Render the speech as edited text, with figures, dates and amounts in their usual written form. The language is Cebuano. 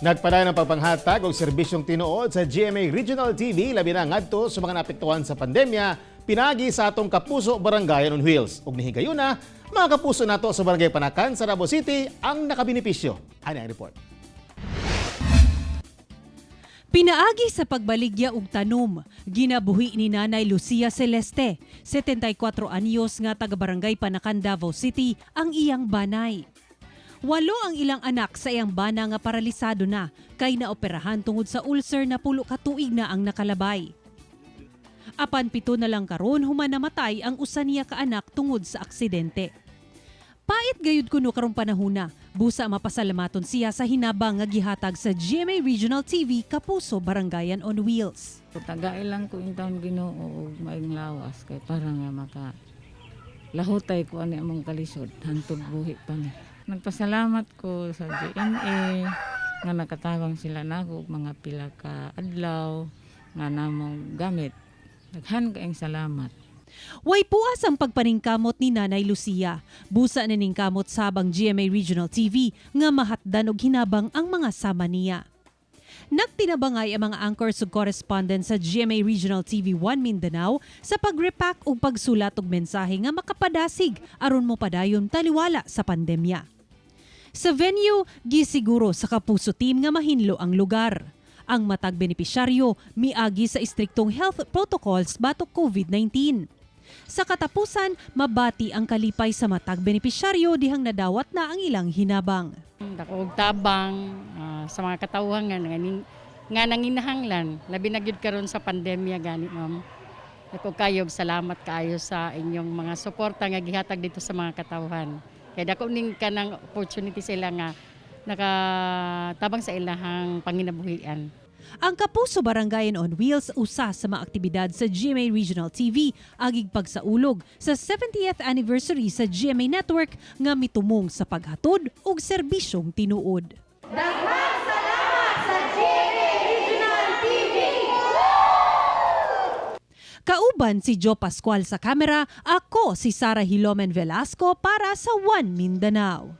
Nagpadayon ang pagpanghatag og serbisyong tinuod sa GMA Regional TV, labi na ngadto sa mga naapektuhan sa pandemya, pinagi sa atong Kapuso Barangayan on Wheels. Ug nihigayuna, mga kapuso nato sa Barangay Panacan sa Davao City ang nakabenepisyo. Ani ang report. Pinaagi sa pagbaligya og tanom, ginabuhi ni Nanay Lucia Celeste, 74 anyos nga taga Barangay Panacan, Davao City, ang iyang banay. Walo ang ilang anak sa iyang bana nga paralisado na kay naoperahan tungod sa ulcer na 10 ka tuig na ang nakalabay. Apan 7 na lang karon human namatay ang usa niya ka anak tungod sa aksidente. Pait gayud kuno karong panahuna, busa mapasalamaton siya sa hinabang nga gihatag sa GMA Regional TV Kapuso Barangayan on Wheels. Tagay lang ko intawon Ginoo og maayong lawas kay para nga maka lahutay ko ani among kalisod hantod buhi pa mi. Nagpasalamat ko sa GMA nga nakatabang sila nako og mga pila ka adlaw nga namong gamit. Daghan kaayong salamat. Way puas ang pagpaningkamot ni Nanay Lucia. Busa naningkamot sab ang GMA Regional TV nga mahatdan og hinabang ang mga sama niya. Nagtinabangay ang mga anchors ug correspondent sa GMA Regional TV 1 Mindanao sa pag-repack ug pagsulat og mensahe nga makapadasig aron mo padayon taliwala sa pandemya. Sa venue, gisiguro sa Kapuso team nga mahinlo ang lugar. Ang matag benepisyaryo miagi sa istriktong health protocols batok COVID-19. Sa katapusan, mabati ang kalipay sa matag benepisyaryo dihang nadawat na ang ilang hinabang. Dako og tabang sa mga katawhan nga nanginahanglan, labi na gyud karon sa pandemya gani, ma'am. Dako kayog salamat kaayo sa inyong mga suporta nga gihatag dito sa mga katawhan. Kay dako ning kanang opportunity sila nga nakatabang sa ilahang panginabuhian. Ang Kapuso Barangayan on Wheels, usa sa mga aktibidad sa GMA Regional TV agig pagsaulog sa 70th anniversary sa GMA Network nga mitumong sa paghatod og serbisyong tinuod. Daghang salamat sa GMA Regional TV! Kauban si Joe Pascual sa kamera, ako si Sara Hilomen Velasco para sa One Mindanao.